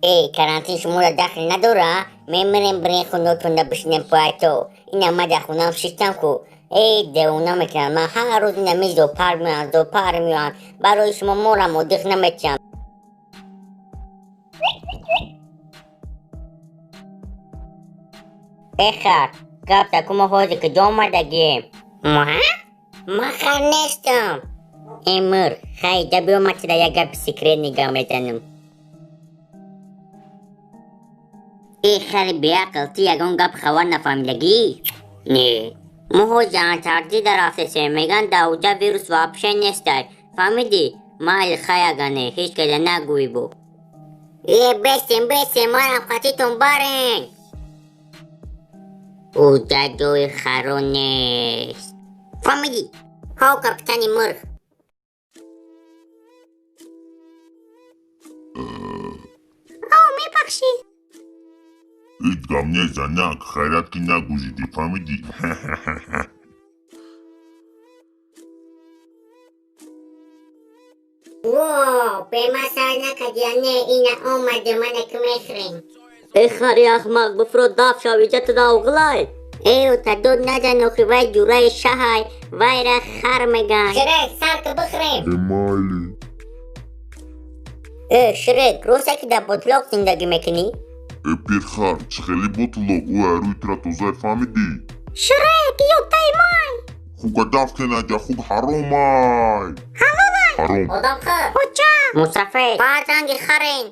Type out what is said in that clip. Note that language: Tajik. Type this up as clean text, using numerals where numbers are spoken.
Эй, карантин шуморо дахл надора? Мемирем, бирен хунотонда бишинем поято. Ина ма дар хонаам шиштам ку. Эй, девона мекунам. Ман ҳар рӯз ина ми зоопарк меоям, зоопарк меоям. Барои шумо морам одиқ наметиҳам. Э хар, гап таку, мо ҳозир куҷо омадагием? Ма? Ман хар нестам. Э мурғ, хай иҷа биё, ман тира як гапи секретный гап мезанам. Э хари беақл, ту ягон гап хабар нафаҳмидагӣ? Не. Мо ҳозир Антарктида рафтесем, меган дар уҷа вирус вообще нестай. Фаҳмидӣ? Майли, хай, ага не, ҳеҷ када нагӯӣ бо. Э, бесем, бесем, манам қатитон барен. Уҷа ҷои харо нест. Фаҳмидӣ? Ҳо, капитани мурғ. О, мебахшӣ. Ҳеҷ гап нест, занак, хайрат ки нагузидӣ, фаҳмидӣ? Во, бема сар накардия, не, ина омаду мана ки мехӯрем. Э хари ахмақ, бифро даф шав, иҷа туда оғлай. Э, ута дод назан, охи вай ҷураи шаҳай, вайра хар меган. Шрек, сар ки бихӯрем. Э, майли. Э, Шрек, роста ки дар ботлоқ зиндагӣ мекунӣ? Э пирхар, чӣ хеле ботлоқ, ӯ рӯи тура тозай, фаҳмидӣ? Шрек, ётаи май. Хуга даф кенаҷа, хуг ҳаромай. Ҳалолай. Ҳаром. Одамхӯр. Оча. Мусафед, фарзанди харен.